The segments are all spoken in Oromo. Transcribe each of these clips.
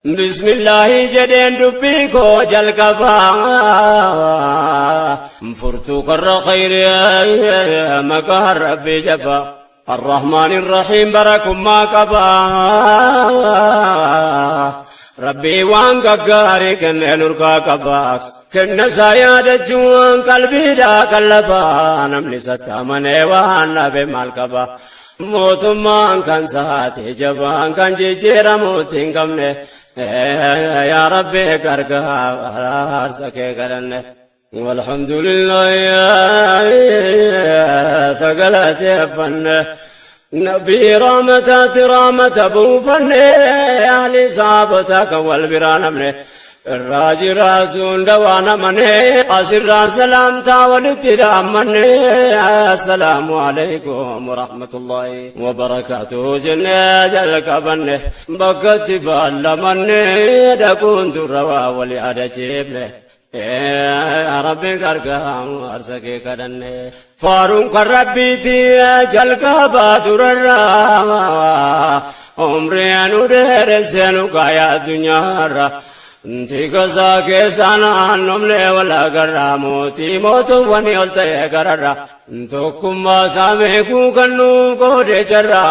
Bismillaahi jedheen dubbii koo jalqabaa, furtuu karra khayrii maqaa Rabbii jabaa. الرحمن الرحيم barakummaa qabaa. Rabbii waan gaggaarii kennee nurkaa qabaa. Kenna isaa yaadachuun qalbiidhaa qallabaa. Namni isatti amanee waan dhabe maal qaba? Mootummaan kan saate jabaan kan jijjiiramuutti hin qabne. Yaa Rabbi, gargaarsa kee kadhanne. Walhamdulillah, sagalateeffanne. Nabii rahmataati rahmata buufanne, ahli sahabotaa kan wal biraa namne. Irraa jiraatuun dawaa namane, asirraa salaamtaa walitti dhaammanne. Assalaamu alaikum warahmatullahi wabarakaatuhu jennee jalqabanne, bakkatti baallamanne dhaquun durra waa wali adachiifne. Rabbi, gargaarsa kee kadhanne. Faaruun kan Rabbiiti jalqabaa durarraa, umrii nu dheeresse nu gaaya addunyaarra. Tikasaa keessa naannomne wal agarraa, mootii mootuwwan ol ta'e gararra. Tokkummaa isaa beekuu kan nuuf qoode jarra,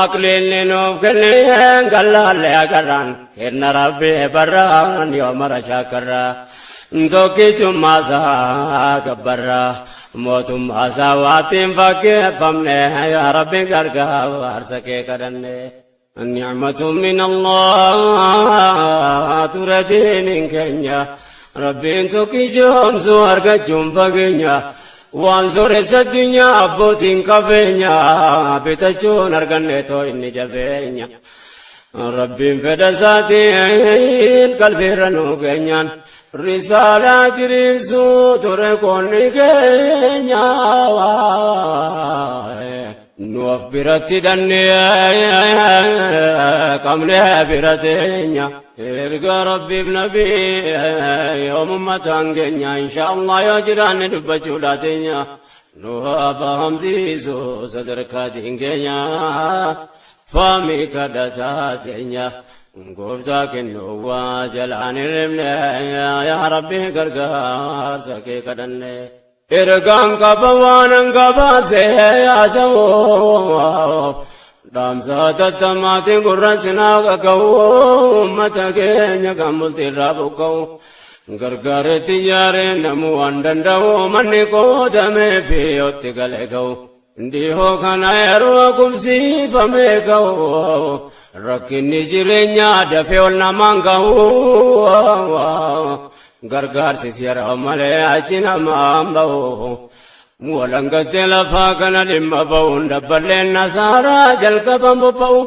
aqliinni nuuf kenneen gallaalle agarraan. Kenna Rabbi barraan yoo mara shaakarra. Tokkichummaa isaa gabbarra, mootummaa isaa waatiin fakkeeffamne. Yaa Rabbi, gargaarsa kee kadhanne. النعمة من الله تردين keenya Rabbiin tokkichoomsu argachuun fageenya. Waan sooressa addunyaa abbootiin qabeenya bitachuun arganne too inni jabeenya. Rabbiin fedha isaatiin qalbiirra nuu keenyaan risaalaa diriirsuu ture qoonni keenya. Nu of biratti dhannee qabnee bira teenya. Erga Rabbiif Nabii yoomummataan keenya, insha Allah yoo jiraanne dubbachuudha teenya. Nu haa fahamsiisu sadarkaatiin keenya. Faamii kadhataa teenya. Gooftaa kennuu waa jalaan hirribne, yaa Rabbi, gargaarsa kee kadhanne. Ergaan qaba waan gabaabsee haasa'u. Dhaamsa tattamaatiin gurra sinaa qaqqabu, uummata keenya kan bultiirraa buqqa'u. Gargaaretti ijaaree namuu waan danda'u, manni qoodamee fi yotti galee ga'u. Dhihoo kana yeroo qubsiifamee ga'u, rakkinni jireenyaa dafee ol namaan ga'u. Gargaarsis yeroo malee achi namaan ba'u. Walangattee lafaa kana dhimma ba'uun dabballeen nasaaraa jalqaban bobba'u.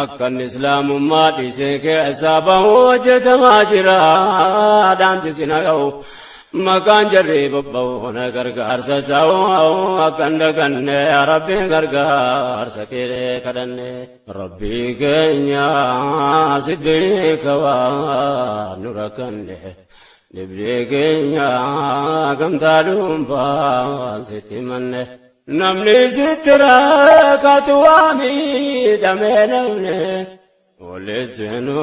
Akkan islaamummaa dhiisee keessaa bahu hojjetamaa jira, dhaamsi sina ga'u. Maqaan jarri bobba'u na gargaarsa ta'u akkan daganne, Rabbi, gargaarsa kee kadhanne. Rabbii keenya si beeka waan nu rakkanne. Dhibdee keenya gamtaa dhuunfaa sitti manne. Namni sitti rakkatu waa miidhamee namni. Walitti nu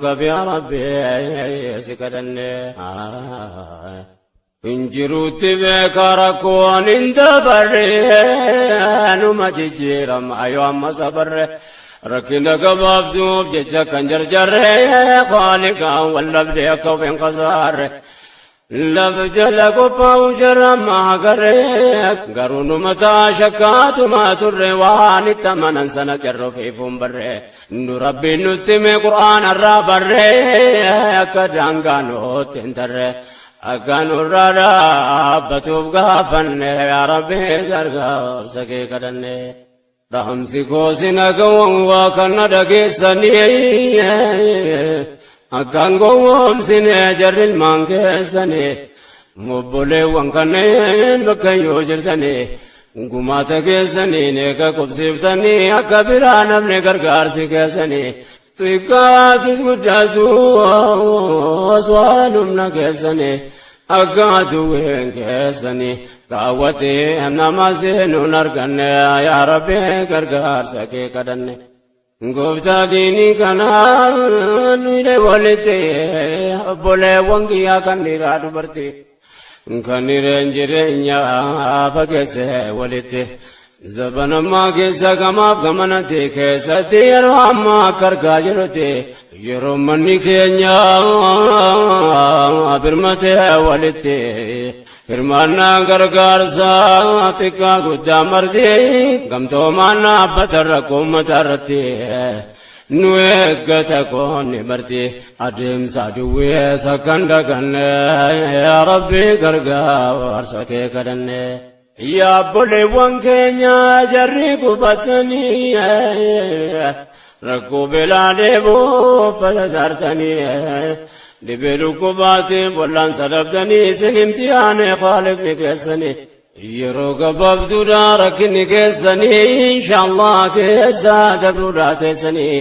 qabi, yaa Rabbi, si kadhanne. Injiruutti beeka rakkoon hin dabarre, numa jijjiirama yoo amma sabarre. Rakkina gabaabduuf jecha kan jarjarre, Khaaliqaan wallabdee akka of hin kasaarre. Lafa jala qophaa'u jarama agarree, garuu numa ta'a shakkaatuma turre, waan itti amanan sana jarra ofiifuun barre. Nu Rabbiin nutti hime Qur'aana irraa barre, akka daangaa nutti hin tarre. Akka nurraa dhaabbatuuf gaafanne, yaa Rabbi, gargaarsa kee kadhanne. Dhaamsi koo sina ga'uun waa kana dhageessanii, akkaan gowwoomsine jarri ilmaan keessanii, obboleewwan kanneen bakka yoo jirtanii, gumaata keessanii eega qubsiiftanii, akka biraa namni gargaarsi keessanii xiqqaatis guddaatu waan humna keessanii akka aduwween keessanii kaawwatee nama seenuun arganne, yaa Rabbi, gargaarsa kee kadhanne. Gooftaa diinii kanaa nu walitti obboleewwan kiyyaa kan dhiiraa dubartii kan hireen jireenyaa fageesse walitti. Zabanammaa keessa gamaaf gamanatti keessatti yeroo ammaa akka argaa jirutti yeroo manni keenya birmatee walitti hirmaannaa gargaarsaa xiqqaa guddaa marti gamtoomaan dhaabbata rakkoo uummata irratti nu eeggata qoonni marti adeemsa duwweessa kan daganne yaa Rabbi gargaarsa kee kadhanne. Yaa obboleewwan keenya jarri qubatanii rakkoo beelaa dheebuu fasasaartanii dhibee dhukkubaatiin wal'aansa dhabdanii isin imtihaane Khaaliqni keessanii yeroo gabaabduudha rakkinni keessanii inshaallah keessa dabruudhaa teessanii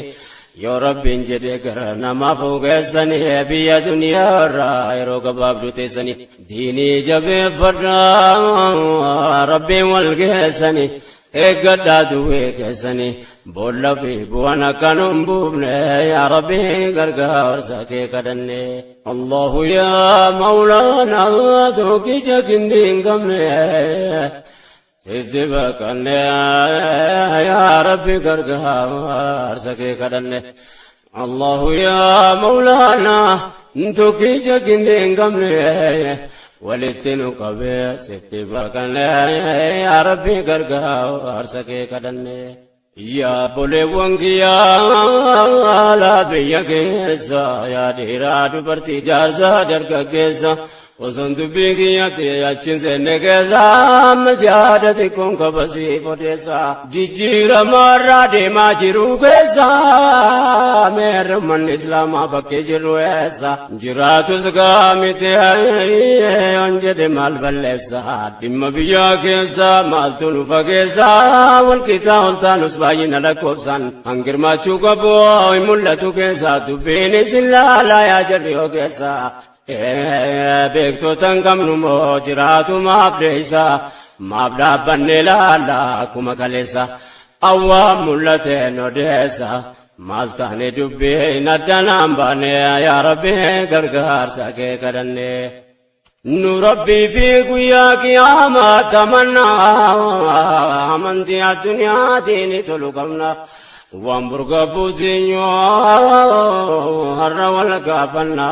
yoo Rabbiin jedhe gara namaaf geessanii biyya duniyaa irraa yeroo gabaabduu teessanii diinii jabeeffadhaa Rabbiin wal geessanii eeggadhaa duwwee keessanii boolla fi bu'aan akka nu hin buufne yaa Rabbi gargaarsa kee kadhanne. Allahu yaa Mawlaana tokkicha kindii hin qabne sitti baqanne yaa Rabbi gargaarsa kee kadhanne. Allahu yaa Mawlaana tokkicha kindii hin qabne walitti nu qabee sitti baqanne yaa Rabbi gargaarsa kee kadhanne. Yaa obboleewwan kiyyaa laa biyya keessa yaa dhiiraa dubartii jaarsaa dargaggeessa osoon dubbii kiyyatti achiin seenne keessa ammas yaada xiqqoon qabasii odeessa jijjiirama irraa deemaa jiru keessa meerri islaamaa bakkee jirru eessa jiraatus gaamite yoon jedhe maal balleessa dhimma biyyaa keessa maaltu nu fageessa walqixaa ol taanus baay'ina lakkoofsaan hangirmaachuu qabu hin mul'atu keessa dubbiin isin laalaa yaa jarri yoo keessa beektota hin qabnu moo jiraatu maaf deessa maaf dhaabbanne laalla akkuma kaleessa awwaa mul'ateen odeessa maal taane dubbiin addanaan baane yaa Rabbi gargaarsa kee kadhanne. Nu Rabbii fi guyyaa qiyaamaa tamannaa amantii addunyaatiin tolu qabna. Waan burga buutinyoo har'a wal gaafanna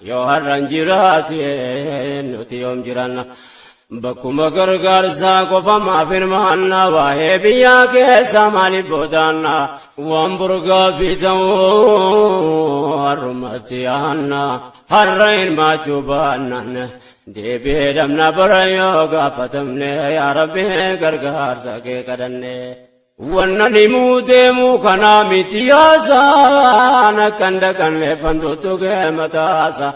yoo har'an jiraate nuti yoom jiranna. Bakkuma gargaarsaa qofa maaf hirmaanna waa'ee biyyaa keessa maaliif boodaanna waan burgaa fi ta'uu har'umatti yaanna har'a hirmaachuu baannaan deebi'ee dhabna bara yoo gaafatamne yaa Rabbi gargaarsa kee kadhanne. Wanna dhimuu deemuu kanaa miti yaasaan akkan dhaqanne fantuutu kee mataasa.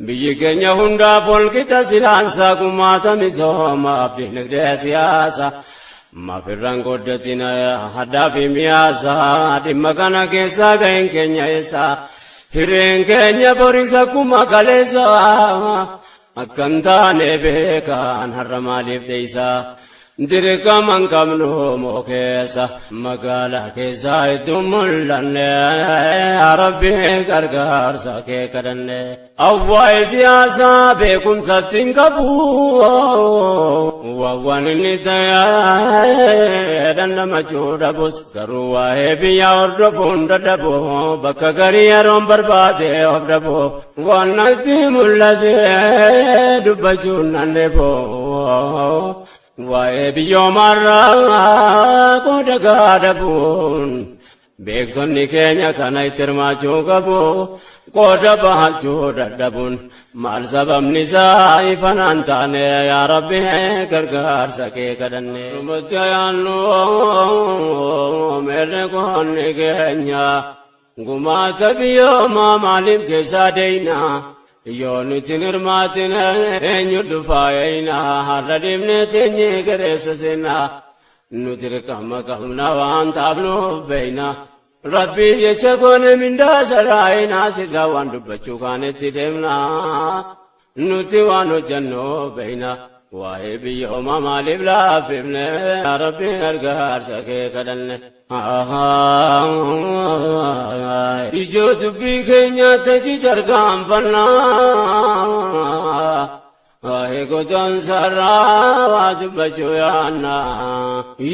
Biyyi keenya hundaaf walqixa silaansa gumaata misoomaaf dinagdee siyaasa. Maafirraan goddatina haddaa fi miyaasa dhimma kana keessaa ga'een keenya eessa. Hireen keenya borisa kuma kaleessa. Akkan taane beekaan har'a maaliif dheeysa. Dirqama hin qabnu moo keessa magaalaa keessa hedduu mul'anne yaa Rabbi gargaarsa kee kadhanne. Awwaa'ee siyaasaa beekumsatti hin qabu waan inni ta'e dandamachuu dhabus garuu waa'ee biyyaa hordofuun dadhabu bakka garii yeroon barbaade of dhabu waan natti mul'ate dubbachuun nan dheebu. Waa'ee biyyoomarraa qooda gaadabuun beektonni keenya kana itti hirmaachuu qabu qooda bahachuu dadhabuun maal sababni isaa ifanaan taane yaa Rabbi gargaarsa kee kadhanne. Rumatti ayaannu meerre qoonni keenya gumaata biyyoomaa maaliif keessaa deeyna yoo nuti hirmaatin eenyu dhufaa eeyna har'a dhiibne teenye gareessa seenna nuti dirqama qabna waan taafnuuf beeyna. Rabbi jecha goone mindaa saraayina sirraa waan dubbachuu kaanetti deemna nuti waan hojjennu beeyna. Waa'ee biyya homaa maaliif laaffifne? Yaa Rabbi gargaarsa kee kadhanne. Ijoo dubbii keenya taji tarkaanfannaa. Waa'ee godaansa irraa waa dubbachuu yaanna.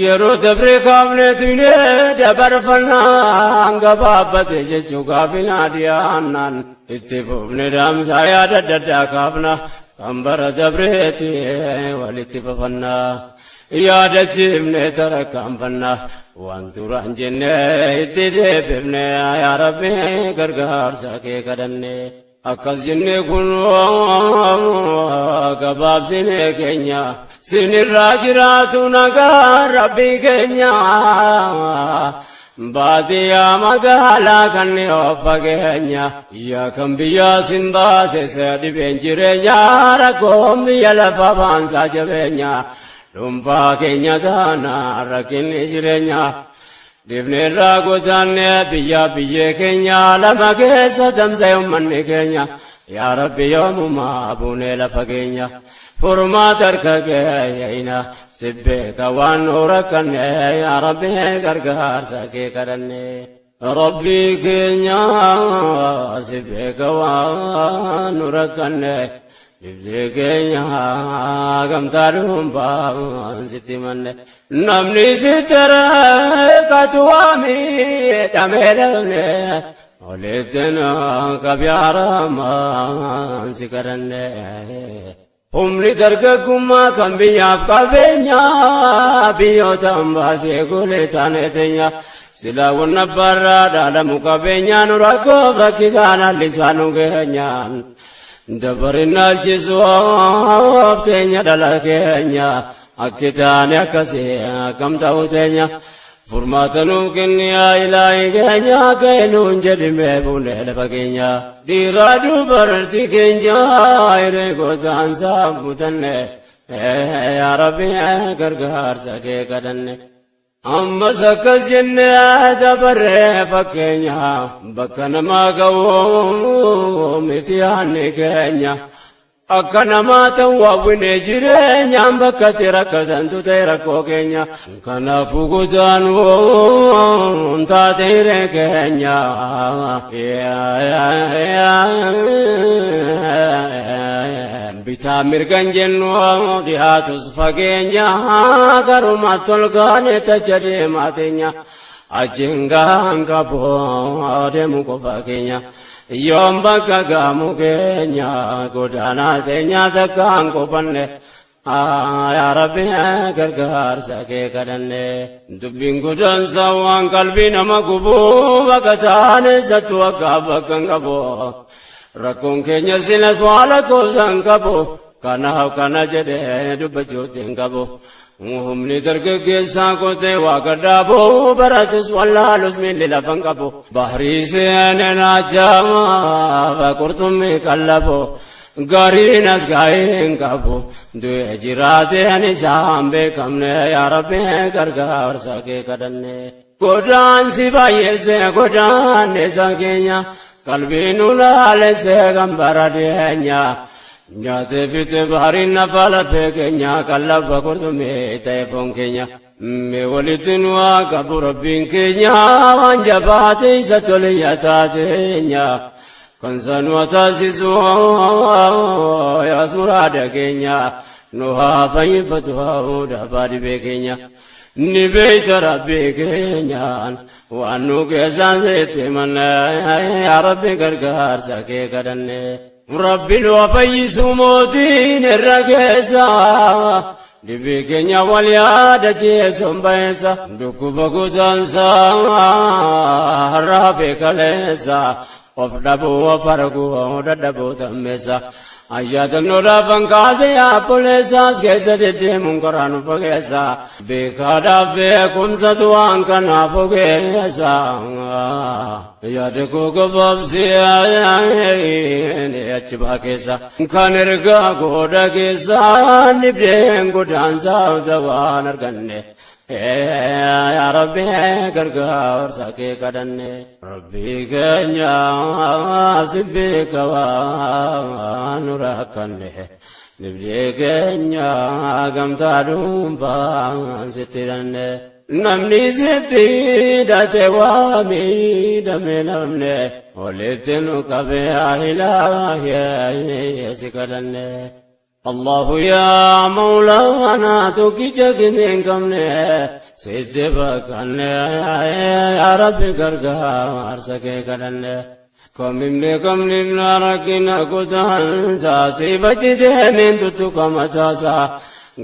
Yeroo dabree kaafnee tuyne dabarfannaan gabaabbate jechuu gaafinaa dhiyaannaan itti fufne daamsaa yaada adda addaa kaafna kan bara dabreeti walitti fafannaa. Yaadachiifne tarkaanfanna waan duraan jenne itti deebifne, yaa Rabbi gargaarsa kee kadhanne. Akkas jenne kun gabaabsine keenya sinirraa jiraatu nagaa Rabbii keenya. Baadiyyaa magaalaa kan of fageenya yaa kan biyyaa sin baase dhibeen jireenya rakkoon biyya lafa baansaa jabeenya dhuunfaa keenya taana rakkinni jireenya. Dhibneerraa godaanne biyya biyyee keenya lama keessa tamsa'e uummanni keenya, yaa Rabbi yoomumaa buunee lafa keenya furmaata harka keeyina si beeka waan nu rakkanne, yaa Rabbi gargaarsa kee kadhanne. Rabbii keenya si beeka waan nu rakkanne, dhibdee keenya gamtaa dhuunfaan sitti manne. Namni sitti rakkatu waami dhamee dhabne olitti qabyaaramaan si kadhanne. Humni dargaggummaa kan biyyaaf qabeenya biyyoota baasee golee taane teenya silaa wanna barraa dhaalamu qabeenya nu rakkoof rakkisaan allisaa nu geenyaan dabarin naalchisuuf teenya dhala keenya akki taane akkasii akkam ta'u teenya furmaata nuu kenniyaa ilaahi keenya keenuun jedhimee buunee lafa keenya dhiiraa dubartii keenya hiree gootaansaa mutanne, yaa Rabbi gargaarsa kee kadhanne. Ammas akkas jennee dabarree fakkeenya bakka namaa ga'u miti yaanni keenya. Akka namaa ta'u hawwine jireenyaan bakka itti rakkatantu ta'e rakkoo keenya. Kanaafuu godaanuun taate hiree keenya. Bitaa mirgan jennu dhiyaatus fageenya garumatti ol kaane tacha deemaa teenya. Achiin gahaan qabu deemu qofa keenya. Yoom bakka gaamu keenya godaanaa teenya takkaan qofanne. Yaa Rabbi gargaarsa kee kadhanne. Dubbiin godaansa waan qalbii nama gubu bakka taane sattu akka bakka hin qabu. Rakkoon keenya silas waa lakkoofsa hin qabu. Kanaaf kana jedhee dubbachuutti hin qabu. Humni dargaggeessaa qotee waa gadhaabu baratus wallaalus miilli lafa hin qabu. Bahrii seenee naachama qurxummii qallabu. Gariin as gaa'ee hin qabu. Du'ee jiraateen isaan beekamne, yaa Rabbi gargaarsa kee kadhanne. Godaansi baay'eessee godaanne isa keenya qalbii nu laalessee kan bara dhiyeenya. Nyaatee fixe baariin nafa lafee keenya qallaba qurxummii ta'e foon keenya. Mee walitti nu haa qabu Rabbiin keenya waan jabaate isa tole taateenya. Kan sanu taasisu yaas muraada keenya nu haa fayyifatu haa dhabaa dhibee keenya. Ni beeyta Rabbii keenyaan waan nu keessaan seette manne, yaa Rabbi gargaarsa kee kadhanne. Rabbi nu haa fayyisu mootiin irra keessa. Dhibee keenya wal yaadachiisuun baheessa. Dhukkuba kutaansaa har'aa fi kaleessa. Of dhabuu of arguu dadhabuu tammeessa. Ayyaadannoo kaasee yaabboleessaas keessa deddeemuun karaa nu fageessa. Beekaadhaaf beekumsatu waan kanaaf ogeessa. Yaada koo gabaabsee achi baa keessa. Kan ergaa gooda keessa dhibdeen godaansaa waan arganne. Yaa Rabbi gargaarsa kee kadhanne. Rabbii keenya si beeka waan nu rakkanne. Dhibdee keenya gamtaa dhuunfaan sitti hidhanne. Namni sitti hidhate waa miidhame namne walitti nu qabe ilaahi si kadhanne. Allahu yaa Mawlaanaa tokkicha hin qabne sitti baqanne yaa Rabbi gargaarsa kee kadhanne. Kamimne kamnimna rakkina godaansaa si bachi deemeen tuttuqa mataasaa.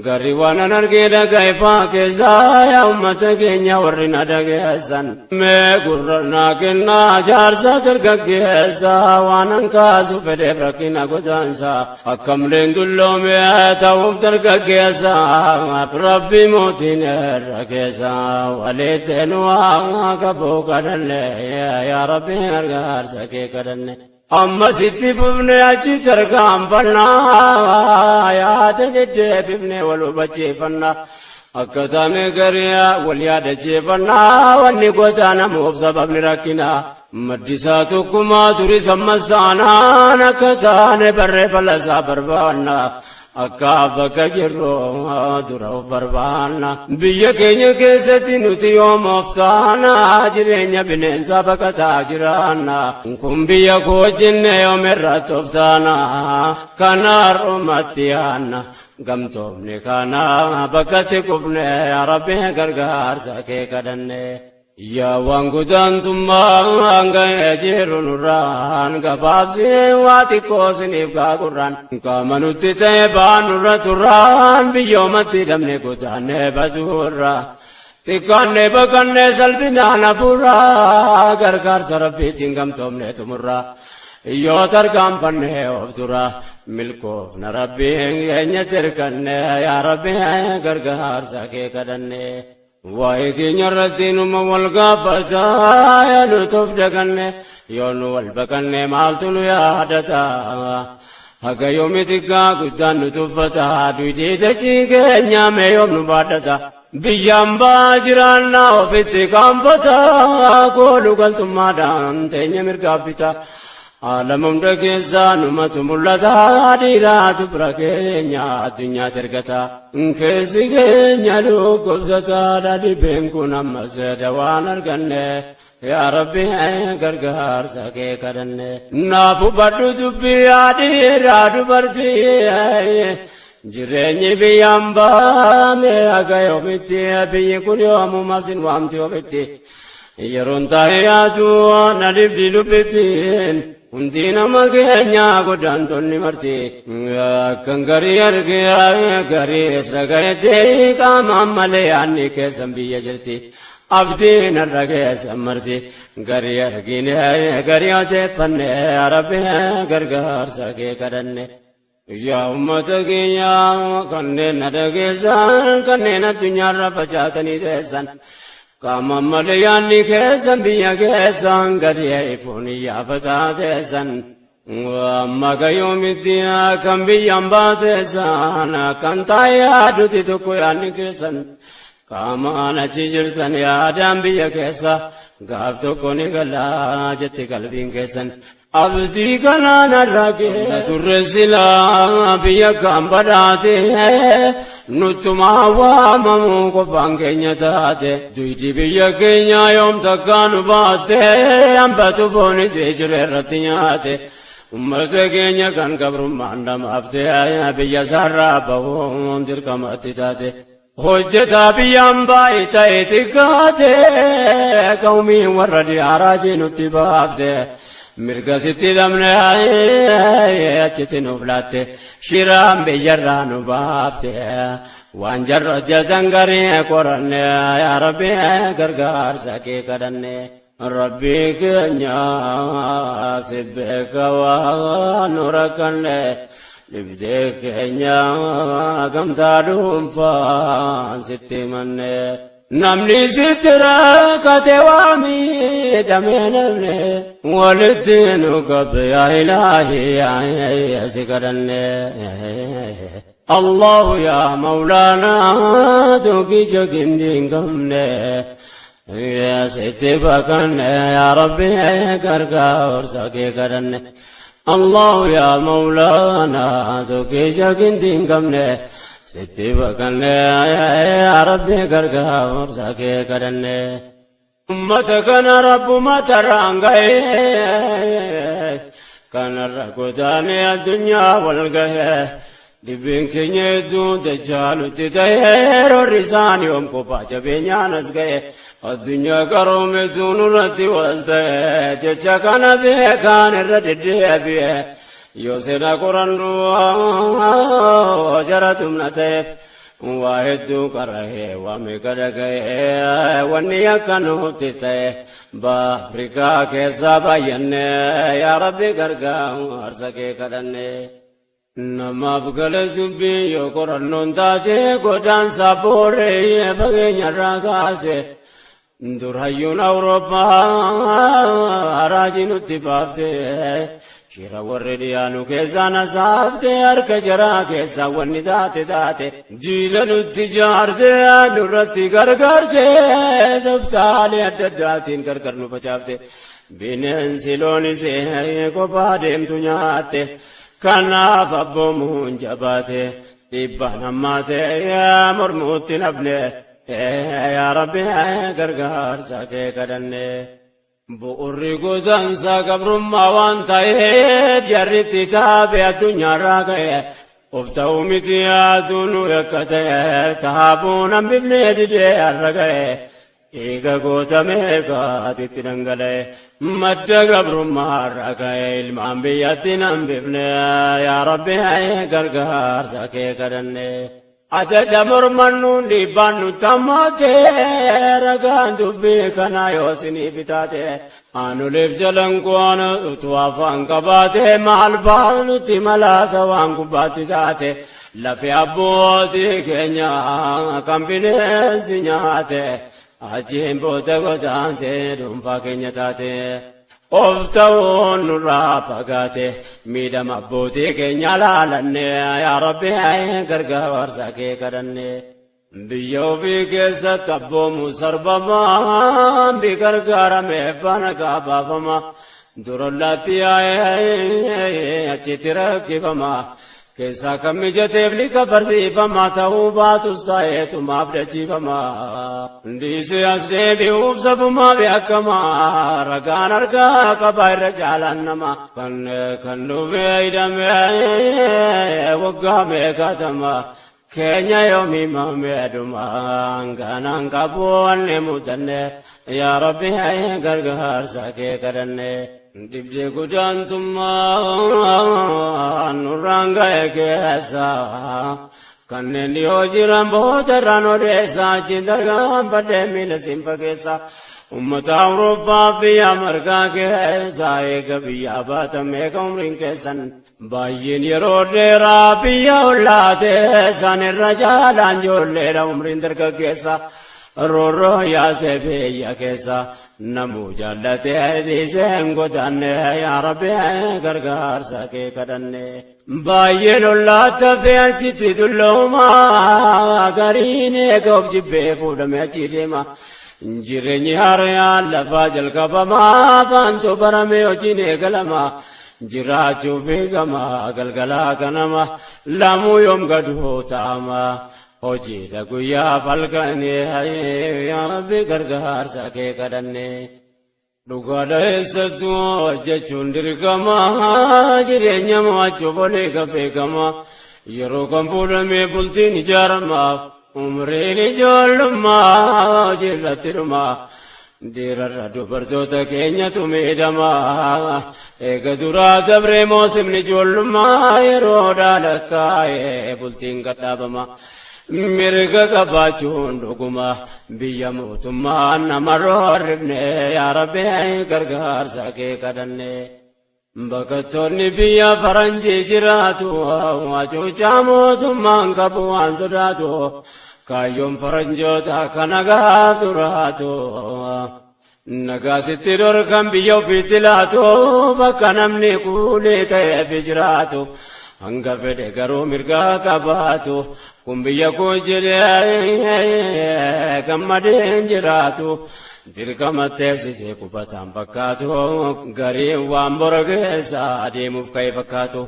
Garri waan an argee dhagaye faa keessaa yaa uummata keenya warri na dhageessan. Mee gurra naa kennaa jaarsa dargaggeessa waan an kaasu fedheef rakkina godaansaa. Akkamleen dulloome ta'uuf dargaggeessa Rabbi mootiin irra keessa walitti nu haa qabuu kadhanne yaa Rabbi gargaarsa kee kadhanne. Amma sitti fufne achi tarkaanfannaa yaada deddeebifne wal hubachiifannaa. Akka taane garii wal yaadachiifannaa wanni godaanamuuf sababni rakkinaa. Maddisaa tokkummaa turis ammas taanaan akka taane barree falasaa barbaanna. Akka bakka jirru dura of barbaanna. Biyya keenya keessatti nuti yoom of taana jireenya bineensaa baqataa jiraanna. Kun biyya koo jenne yoom irratti of taana kana har'umatti yaanna. Gamtoomni kana bakkatti kufne yaa Rabbi gargaarsa kee kadhanne. Yaa waan godaantummaa ga'ee jiru nurraan gabaabsee waa xiqqoo siniif gaagurraan qaama nutti ta'e baanurra turraan biyyoomatti dhabne godaannee baduurra xiqqaannee baqannee salphinaan hafuurraa gargaarsa Rabbiitiin gamtoomne xumurra yoo tarkaanfannee of dura milkoofna Rabbiin keenyatti hirkanne yaa Rabbi gargaarsa kee kadhanne. Waa'ee keenya irratti numa wal gaafataa yaa nuti of daganne yoo nu wal baqanne maaltu nu yaadata. Haga yoomi xiqqaa guddaan nu tuffata duudii dachii keenya mee yoom nu baadhata. Biyyaan baa jiraannaa ofitti qaanfata koolu galtummaadhaan teenya mirgaaf bita. Alama hunda keessaa numatu mul'ata dhiiraatu bira keenya addunyaatti ergata. Keessi keenya dhukkubsataadha dhibeen kun ammas dawaan arganne. Yaa Rabbi gargaarsa kee kadhanne. Naaf hubadhu dubbii yaa dhiiraa dubartii. Jireenyi biyyaan baame haga yoomitti biyyi kun yoomuma sin waamti ofitti. Yeroon taa'ee yaadu na dhibdi lubbittiin. Hundi nama keenya godaantonni marti. Akkan garii argee gariis dhagayetti qaamaan malee yaadni keessan biyya jirti. Abdiin har'a keessan marti. Garii argine garii odeeffanne Rabbi gargaarsa kee kadhanne. Yaa uummata keenya kanneen na dhageessan kanneen addunyaarra facaatanii teessan. Qaama malee yaadni keessan biyya keessan gadi ifuun iyyafataa teessan. Amma gayyoomitti kan biyyaan baateessan kan taa'ee yaaduti tokko yaadni keessan. Qaamaan achi jirtan yaadaan biyya keessa gaaf tokko ni galaa jetti qalbiin keessan. Abdii kanaan arragee turre silaa biyya kan badhaate nuttumaa waamamu qofaan keenya taate. Duyti biyya keenya yoom takkaa nu baatte hambatu foonis jiru irratti nyaate. Uummata keenya kan gabrummaan dhamaafte biyya isaarraa bahuun dirqamatti taate. Hojjetaa biyyaan baay'ee ta'e xiqqaate qawmiin warra diyaaraa jinutti baafte. Mirga sitti dhabne achitti nuuf laatte shiraan biyyarraa nu baafte waan jarra hojjetan garii qoranne yaa Rabbi gargaarsa kee kadhanne. Rabbi keenya si beeka waan nu rakkanne dhibdee keenya gamtaa dhuunfaan sitti himanne. Namni sitti rakkate waa miidhame namne walitti nu qabe yaa ilaahi yaa si kadhanne. Allahu yaa Mawlaanaa tokkicha gindii hin qabne sitti baqanne yaa Rabbi gargaarsa kee kadhanne. Allahu yaa Mawlaanaa tokkicha gintiin qabne sitti baqanne, yaa Rabbi gargaarsa kee kadhanne. Ummata kana Rabbuma tarraan ga'ee kanarra godaanee addunyaa wal ga'ee, dhibbiin keenya hedduu dachaa nutti ta'ee, roorri isaanii yoom kophaa jabeenyaan as ga'e, addunyaa qaroometu nurratti wal ta'e. Jecha kana beekaan irra deddeebi'e, yoo seenaa qorannu jara tumna ta'eef waa hedduu qara'ee, waa meeqa dhaga'ee, wanni akka nutti ta'e Afrikaa keessaa baay'anne, yaa Rabbi gargaarsa kee kadhanne. Namaaf gala dubbii yoo qorannoon taate, godaansa booree fageenyarraa kaate. Dur hayyuun Awurooppaa raajii nutti baafte, shira warri dhiyaanu keessaa nasaafte, harka jaraa keessaa wanni taate taate, jiila nutti jaarte, nurratti gargaarte, toftaalee adda addaatiin gargar nu facaafte, bineensi loonis kophaa deemtu nyaatte. Kanaaf abboomuun jabaate, dhiibbaan hammaate, mormuutti nafne, yaa Rabbi gargaarsa kee kadhanne. Bu'urri godaansa gabrummaa waan ta'eef, jarritti taabe addunyaarraa ka'e of ta'uu miti yaaduu nu yakka ta'e, taabuun hambifnee didee har'a ga'e. Eega gootamee gaatitti dhangala'e, madda gabrummaarraa ka'e, ilmaan biyyatti hambifne, yaa Rabbi gargaarsa kee kadhanne. Adada mormannuun dhiibbaan nutti hammaate, ragaan dubbii kanaa yoo isiniif taate, aanuleef jalan qo'aan utuu afaan qabaate, maal fa'aa nutti malaata waan gubbaatti taate, lafe abbootii keenya kan bineensi nyaate, achiin booda godaansee dhuunfaa keenya taate. Of ta'uun nurraa fagaate, miidhama abbootii keenya laalanne, yaa Rabbi gargaarsa kee kadhanne. Biyya ofii keessatti abboomu sarbamaa, bi gargaarame bana gabaafama, durollaatti yaa'ee achitti rakkifama. Keessaa kan mijateef liqa farsiifama, ta'uu baatus ta'eetumaaf dachiifama. Dhiisee as deebi'uuf sabumaaf yakkama, ragaan harkaa qabaa irra caalaan nama. Kan dhufee hidhamee waggaa meeqatama. Keenya yoomii mameedhuma kanaan qabu wanni mudanne, yaa Rabbi gargaarsa kee kadhanne. Dhibdee gudaantummaa nurraan ga'e keessa kanneen dhiyoo jiran boodarraan odeessa, achiin dargaanfadhee miila simfa keessa. Ummata Awurooppaa biyya margaa keessa eega biyyaa baatan meeqa umriin keessan, baay'een yeroo dheeraa biyya ollaate, isaan irra jaalaan ijoolleedha umriin dargaggeessa. Roorroo yaasee biyya keessa namuu jaallatee dhiiseen godaanne, yaa Rabbi gargaarsa kee kadhanne. Baay'een ollaata fe'e achitti dullooma, gariin eega of jibbee fuudhame achi deema. Jireenyi haaraan lafaa jalqabamaa, baantu barame hojiin eegalama. Jiraachuu fi gama galgalaa ganama lamuu yoom gaduu ta'ama. Hojiidha guyyaa falkanii, yaa Rabbi gargaarsa kee kadhanne. Dhugaadha eessattuu hojjechuun dirqama, jireenya mo'achuuf olii beekama. Yeroo kan fuudhamee bultiin ijaarama, umriin ijoollummaa hojii irratti dhuma. Dhiirarra dubartoota keenyatu miidhama. Eega duraa dabree moosimni ijoollummaa, yeroo dhaalakkaa'ee bultiin gadhaabama. Mirga qabaachuun dhuguma, biyya mootummaan nama roorrifne, yaa Rabbi gargaarsa kee kadhanne. Baqattoonni biyya faranjii jiraatu, hacuuccaa mootummaan qabu waan sodaatu, kaayyoon faranjoota kana gaaf duraatu. Nagaasitti dhorkan biyya ofiitti laatu, bakka namni kuulee ta'eef jiraatu. Hanga fedhe garuu mirgaa qabaatu kun biyya koo jedhee gammadeen jiraatu dirqama teessisee qubataan fakkaatu gariin waan bora keessa adeemuuf ka'e fakkaatu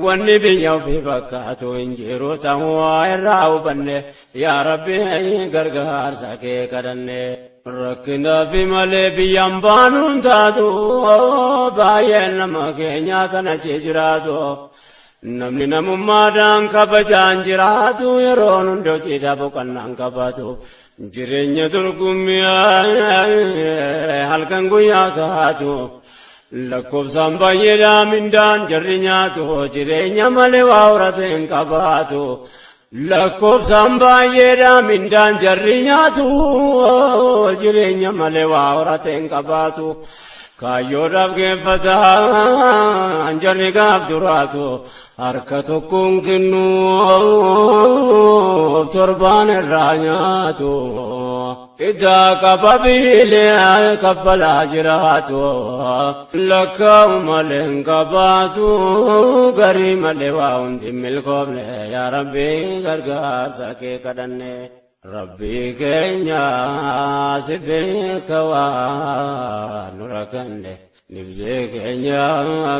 wanni biyya ofii fakkaatu hin jiru ta'uu irraa hubanne yaa Rabbi gargaarsa kee kadhanne. Rakkinaa fi malee biyyaan baanuun taatu baay'een nama keenyaa kana jiraatu. Namni namummaadhaan kabajaan jiraatu yeroon hundi hojiidhaa boqonnaan qabaatu. Jireenya dorgommii halkan guyyaa kaatu. Lakkoofsaan baay'eedhaa mindaan jarri nyaatu jireenya malee waa horate hin qabaatu. Lakkoofsaan baay'eedhaa mindaan jarri nyaatu jireenya malee waa horate hin qabaatu. Kaayyoodhaaf geeffataan jarri gaaf duraatu harka tokkoon kennuuf torbaan irraa nyaatu. Idaa qaba biilee kaffalaa jiraatu lakkaa'u malee hin qabaatu garii malee waa hundi hin milkoofne yaa Rabbi gargaarsa kee kadhanne. Rabbii keenya si beeka waan nu rakkanne nibdee keenya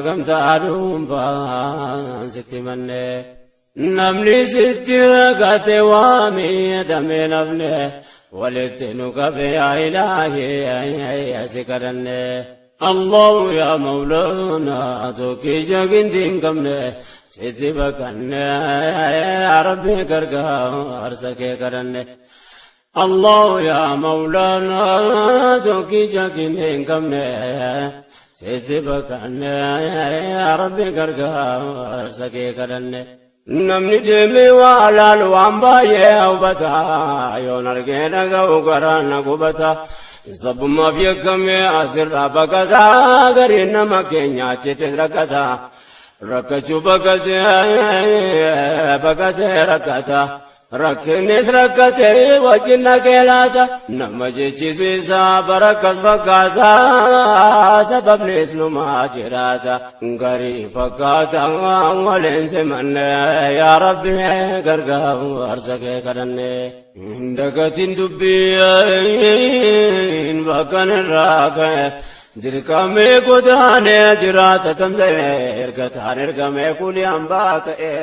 gamtaa dhuunfaan sitti manne. Namni sitti rakkate waa miidhamee nafne walitti nu qabe yaa ilaahi si kadhanne. Allahu yaa Mawlaana tokkicha ginti hin qabne sitti baqanne yaa Rabbi gargaarsa kee kadhanne. Allahu yaa Mawlaana tokkicha ginti hin qabne sitti baqanne yaa Rabbi gargaarsa kee kadhanne. Namni deemee waa laalu waan baay'ee hubata yoon argee dhaga'u garaan na gubata. Sabummaaf yakkamee asirraa baqata gariin nama keenya achittis rakkata. Rakkachuu baqatee baqatee rakkata. Rakkinnis rakkatee wajjin naqee laata. Nama jechisiisa barakkas fakkaata sababnis numaa jiraata. Garii fakkaata waliin simanne yaa Rabbi gargaarsa kee kadhanne. Dagatiin dubbiin bakkan irraa ka'e dirqamee godaanee jiraata tamsa'e erga taan ergamee kulii hambaa ta'e.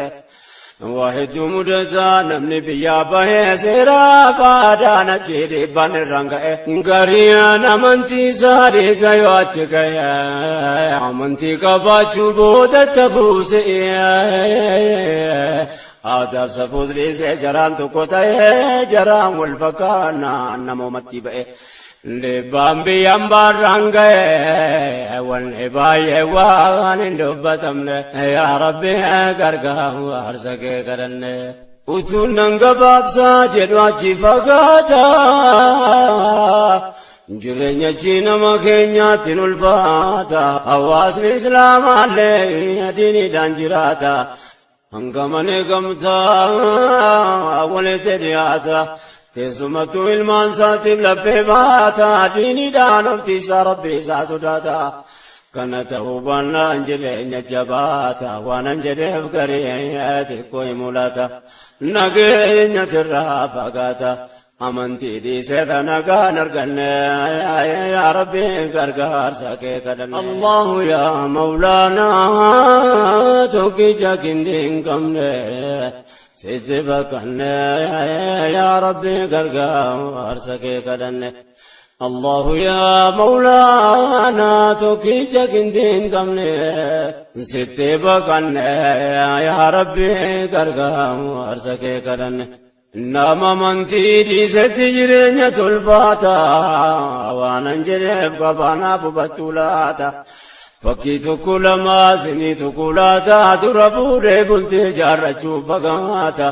Waa hedduu mudataa namni biyyaa bahee seeraa faadaan achi dhiibbaan irraan ka'e. Gariin amantii isaa dhiisa yoo achi ka'e amantii qabaachuu booda tafuuse. Aadaaf safuus dhiisee jaraan tokko ta'ee jaraan wal fakkaannaan namoomatti ba'e. Dhiibbaan biyyaan baarraan ga'e wanni baay'ee waan hin dubbatamne yaa Rabbi gargaarsa kee kadhanne. Utuun nan gabaabsaa jedhu achi fagaata. Jireenya achi nama keenyaatti ulfaata. Hawaasni Islaamaallee diiniidhaan jiraata. Hangamanii gamtaa walitti dhiyaata. Keessumattuu ilmaan isaatiif laphee baata. Diiniidhaan oftiisaa Rabbi isaa sodaata. Kana ta'uu baannaan jireenya jabaata. Waanan jedheef garii xiqqoo hin mul'ata. Nageenya tirraa fagaata. Amantii dhiisee nagaan arganne yaa Rabbi gargaarsa kee kadhanne. Allahu yaa Mawlaana tokkicha gindi hin qabne sitti baqanne yaa Rabbi gargaarsa kee kadhanne. Allahu yaa Mawlaana tokkicha gindi hin qabne sitti baqanne yaa Rabbi gargaarsa kee kadhanne. Nama amantii dhiisetti jireenya tolfaata waanan jedheef qabaanaaf hubattuu laata. Fakkii tokko lama sinii tokko laata dura fuudhee bultii jaarrachuuf fagaata.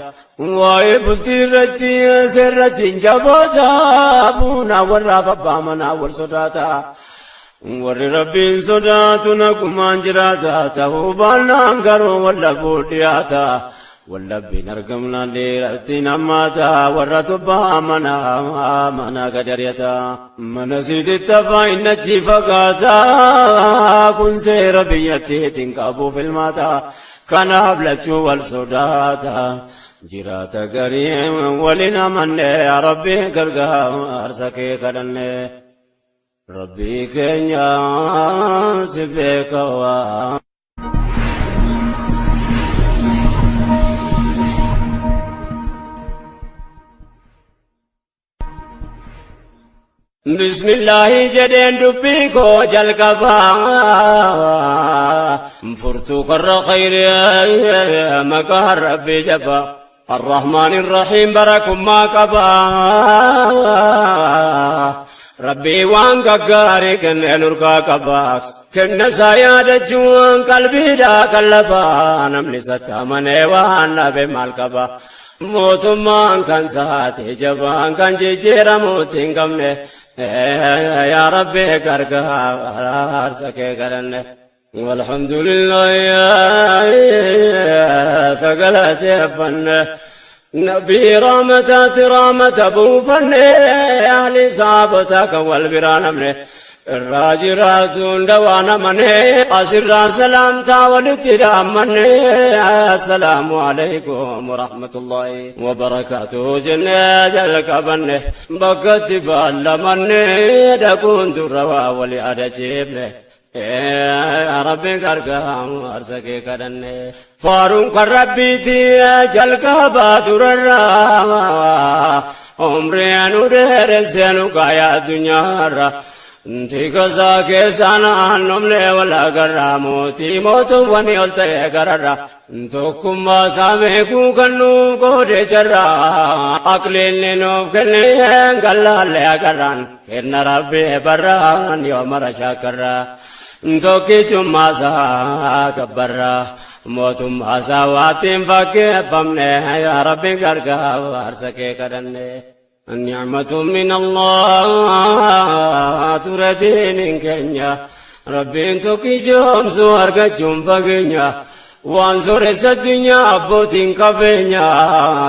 Waa'ee bultii irratti seerrachi hin jabaata fuunaa warraaf abbaa manaa wal sodaata. Warri Rabbiin sodaatu nagumaan jiraata ta'uu baannaan garuu wallabuu dhiyaata. Wallabbiin argamnaan dhiiratti nammaata warra tubbaa mana mana gadariyata. Mana siititti afaan inni achi fagaata kun seera biyyattiitiin qabuuf ilmaata. Kanaaf lachuu wal sodaata. Jiraata garii waliin amanne, yaa Rabbi gargaarsa kee kadhanne. Rabbii keenya si beeka waa. Bismillaahi jedheen dubbii koo jalqabaa, furtuu karra khayrii maqaa Rabbii jabaa. Arrahmaan Irrahiim barakummaa qabaa. Rabbii waan gaggaarii kennee nurkaa qabaa. Kenna isaa yaadachuun qalbiidhaa qallabaa. Namni isatti amanee waan dhabe maal qaba? Mootummaan kan saate jabaan kan jijjiiramuutti hin qabne. Yaa Rabbi gargaarsa kee kadhanne. Walhamdulillah sagalateeffanne. Nabii rahmataati rahmata buufanne, ahli sahaabota kan wal biraa namne. Irraa jiraatu hunda waan amane, asirraa salaamtaa walitti dhaammanne. Assalaamu alaikum warahmatullahi wabarakaatuhu jennee jalqabanne, bakkatti baallamanne dhaquun dura waa wali adachiifne. Rabbiin gargaarsa kee kadhanne. Faaruun kan Rabbiiti jalqabaa durarraa, umrii nu dheeressee nu kaaya addunyaarra. Tikasaa keessaa naannomne wal agarraa, mootii mootuwwanii ol ta'e gararra. Tokkummaa isaa beekuu kan nuuf qoode jarra, aqliinni nuuf kenneen gallaalle agarraan. Kenna Rabbii barraan yoo mara shaakarra. Tokkichummaa isaa gabbarra. Mootummaa isaa waatiin fakkeeffamne, yaa Rabbi gargaarsa kee kadhanne. Ni'matu min Allah ture diiniin keenya. Rabbiin tokkichoomsu argachuun fageenya. Waan sooressa addunyaa abbootiin qabeenya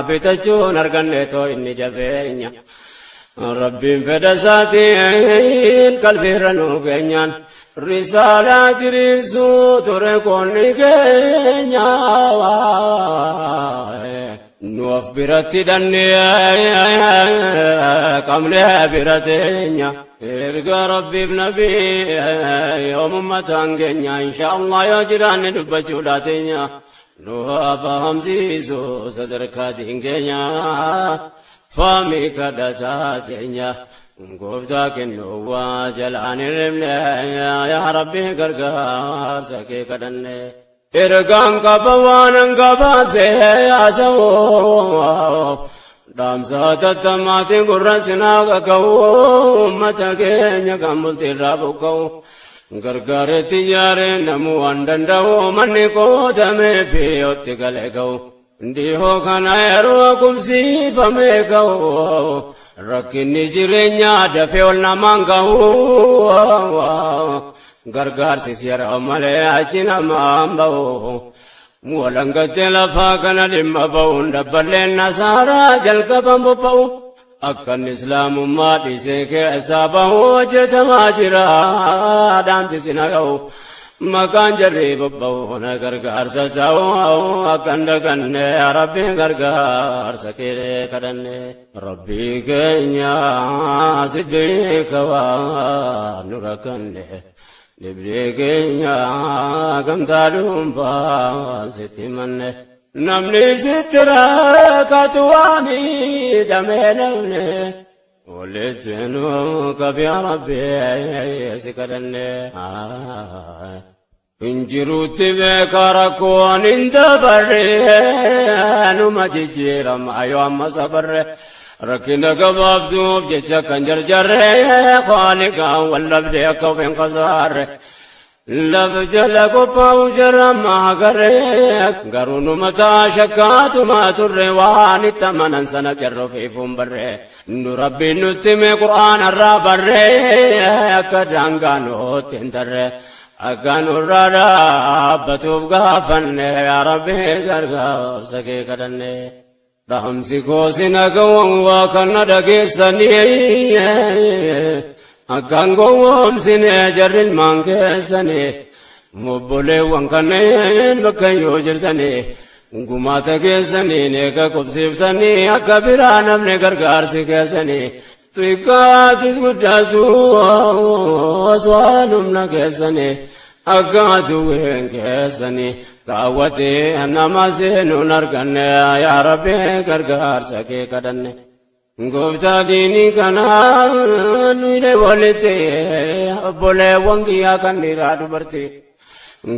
bitachuun arganne too inni jabeenya. Rabbiin fedha isaatiin qalbiirra nuu keenyaan risaalaa diriirsuu ture qoonni keenya. Nu of biratti dhannee qabnee bira teenya. Erga Rabbiif Nabii yoomummataan keenya, insha Allah yoo jiraanne dubbachuudha teenya. Nu haa fahamsiisu sadarkaatiin keenya. Faamii kadhataa teenya. Gooftaa kennuu waa jalaan hin ribne, yaa Rabbi gargaarsa kee kadhanne. Ergaan qaba waan gabaabsee haasa'u. Dhaamsa tattamaatiin gurra sinaa qaqqabu, uummata keenya kan bultiirraa buqqa'u. Gargaaretti ijaaree namuu waan danda'u, manni qootamee fi yotti galee ga'u. Dhihoo kana yeroo qubsiifamee ga'u, rakkinni jireenyaa dafee ol namaan ga'u. Gargaarsis yeroo malee achi namaan ba'u. Walangattee lafaa kana dhimma ba'uun dabballeen nasaaraa jalqaban bobba'u. Akkan islaamummaa dhiisee keessaa bahu hojjetamaa jira, dhaamsi na ga'u. Maqaan jarri bobba'u na gargaarsa ta'u akkan daganne, Rabbi gargaarsa kee kadhanne. Rabbii keenya si beeka waan nu rakkanne. Dhibdee keenya gamtaa dhuunfaa sitti manne. Namni sitti rakkatu waa miidhamee namni. Walitti nu qabi yaa Rabbi si kadhanne. Injiruutti beeka rakkoon hin dabarre, numa jijjiirama yoo amma sabarre. Rakkina gabaabduuf jecha kan jarjarre, Khaaliqaan wal dhabdee akka of hin kasaarre. Lafa jala qophaa'u jarama agarre, garuu nu mataa shakkaatuma turre, waan itti amanan sana jarra ofiifuun barre. Nu Rabbiin nutti hime Qur'aana irraa barre, akka daangaa nutti hin tarre. Akka nurraa dhaabbatuuf gaafanne, yaa Rabbi gargaarsa kee kadhanne. Dhaamsi koo sin hagawwan waa kana dhageessanii, akkaan gowwoomsine jarri ilmaan keessanii. Obboleewwan kanneen bakka yoo jirtanii gumaata keessaniin eega qubsiiftanii akka biraa namni gargaarsi keessanii xiqqaatis guddatus waan humna keessanii akka aduwween keessanii kaawwatee nama seenuun arganne yaa Rabbi gargaarsa kee kadhanne. Gooftaa diinii kanaa nuyi walitti obboleewwan kiyyaa kan dhiiraa dubartii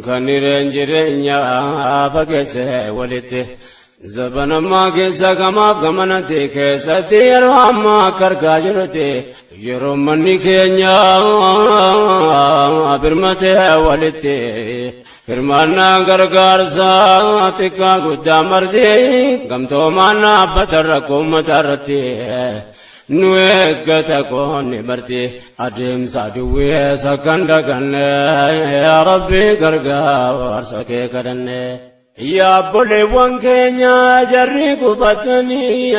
kan hireen jireenyaa fageesse walitti zabanammaa keessa gamaaf gamanatti keessatti yeroo ammaa akka argaa jirrutti yeroo manni keenya birmatee walitti hirmaannaa gargaarsaa xiqqaa guddaa marti gamtoomaan dhaabbata rakkoo uummata irratti nu eeggata qoonni marti adeemsa duwweessa kan daganne yaa Rabbi gargaarsa kee kadhanne. Yaa obboleewwan keenya jarri qubatanii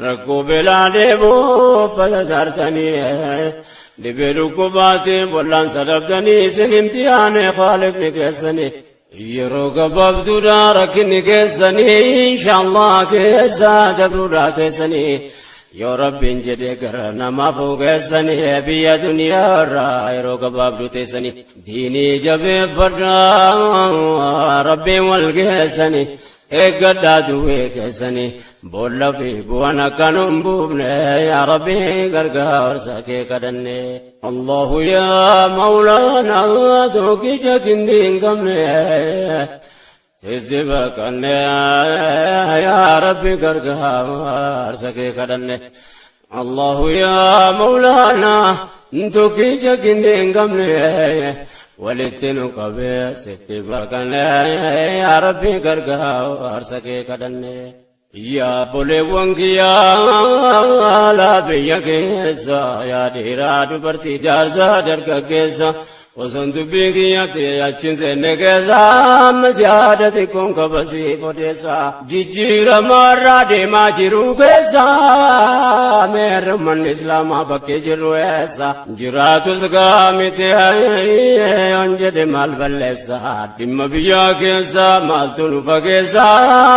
rakkoo beelaa deebuu uffata saartanii dhibee dhukkubaatiin wal'aansa dhabdanii isin imtihaane Khaaliqni keessanii. Yeroo gabaabduudha rakkinni keessanii inshaallah keessa dabruudha teessanii yoo Rabbiin jedhe gara namaaf keessanii biyya duniyaa irraa yeroo gabaabduu teessanii diinii jabeeffadhaa Rabbiin wal geessanii eeggadhaa duwwee keessanii boolla fi bu'aan akka nu hin buufne yaa Rabbi gargaarsa kee kadhanne. Allahu yaa Mawlaana tokkicha kindii hin qabne sitti baqanne yaa Rabbi gargaarsa kee kadhanne. Allahu yaa Mawlaana tokkicha kindii hin qabne walitti nu qabee sitti baqanne yaa Rabbi gargaarsa kee kadhanne. Yaa obboleewwan kiyyaa laa biyya keessa yaa dhiiraa dubartii jaarsaa dargaggeessa osoon dubbii kiyyatti achiin seenne keessa ammas yaada xiqqoon qabasii odeessa jijjiirama irraa deemaa jiru keessa meerri ummanni islaamaa bakkee jirru eessa jiraatus gaamiti yoon jedhe maal balleessa dhimma biyyaa keessa maaltu nu fageessa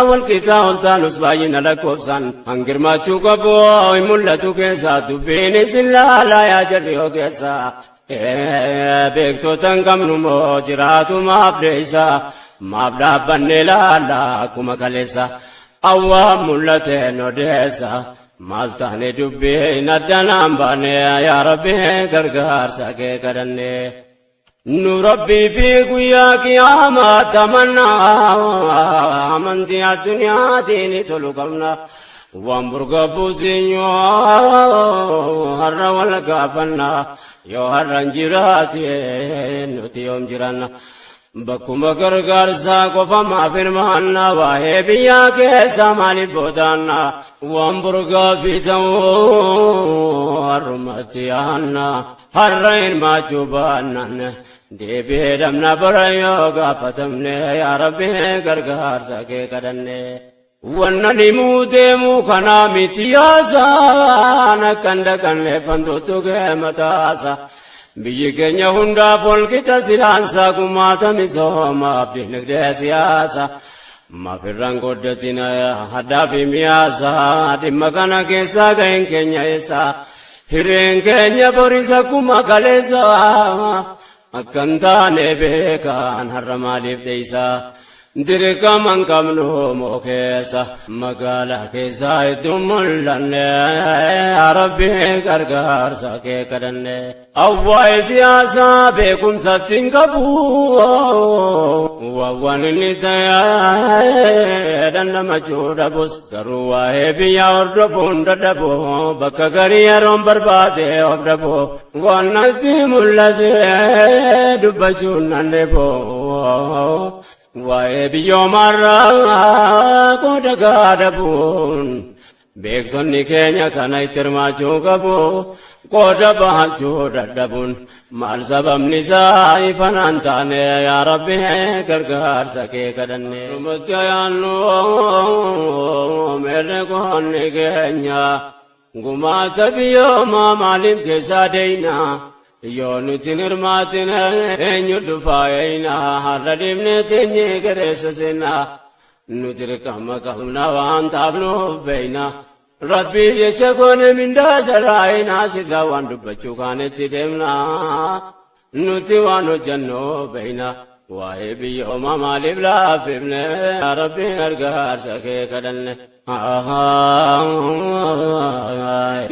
walqixaa ol taanus baay'ina lakkoofsaan hangirmaachuu qabu hin mul'atu keessa dubbiin isin laalaa yaa jarri yoo keessa beektota hin qabnu moo jiraatu maaf deessa maaf dhaabbanne laalla akkuma kaleessa awwaan mul'ateen odeessa maal taane dubbiin addanaan baane yaa Rabbi gargaarsa kee kadhanne. Nu Rabbii fi guyyaa qiyaamaa tamannaa amantii addunyaatiin tolu qabna. Waan burga buutinyo har'a wal gaafanna yoo har'a hin jiraate nuti yoom jiranna. Bakkuma gargaarsaa qofa maaf hirmaanna waa'ee biyyaa keessa maaliif boodaanna waan burgaa fi ta'uu har'umatti yaanna har'a hirmaachuu baannaan deebi'ee dhabna bara yoo gaafatamne yaa Rabbi gargaarsa kee kadhanne. Wanna dhimuu deemuu kanaa miti yaasaan akkan dhaqanne fantuutu gee mataasa. Biyyi keenya hundaaf walqixa silaansaa gumaata misoomaaf dinagdee siyaasa. Maafirraan goddatina haddaa fi miyaasa dhimma kana keessaa ga'een keenya eessa. Hireen keenya borisa akkuma kaleessa akkan taane beekaan har'a maaliif dheeysa. Dirqama hin qabnu moo keessa magaalaa keessa hedduu mul'anne yaa Rabbi gargaarsa kee kadhanne. Awwaa'ee siyaasaa beekumsatti hin qabu waan inni ta'e dhandhamachuu dhabus garuu waa'ee biyyaa hordofuun dadhabu bakka garii yeroon barbaade of dhabu waan natti mul'ate dubbachuun nan dhibu. Waa'ee biyyoomarraa qooda gaadabuun beektonni keenya kana itti hirmaachuu qabu qooda bahachuu dadhabuun maal sababni isaa ifanaan taane yaa Rabbi gargaarsa kee kadhanne. Dhumatti yaannu meerre qoonni keenya gumaata biyyoomaa maaliif keessaa deeyna Yoo nuti hirmaatin eenyu dhufaa eeyna har'a dhibne teenyee gareessa seenaa nuti dirqama qabna waan taafnuuf beeyna. Rabbii jecha goone mindaa sarraayinaa sirraa waan dubbachuu kaanetti deemna. Nuti waan hojjennu beeyna. Waa'ee biyya homaa maaliif laaffifne Rabbiin gargaarsa kee kadhanne.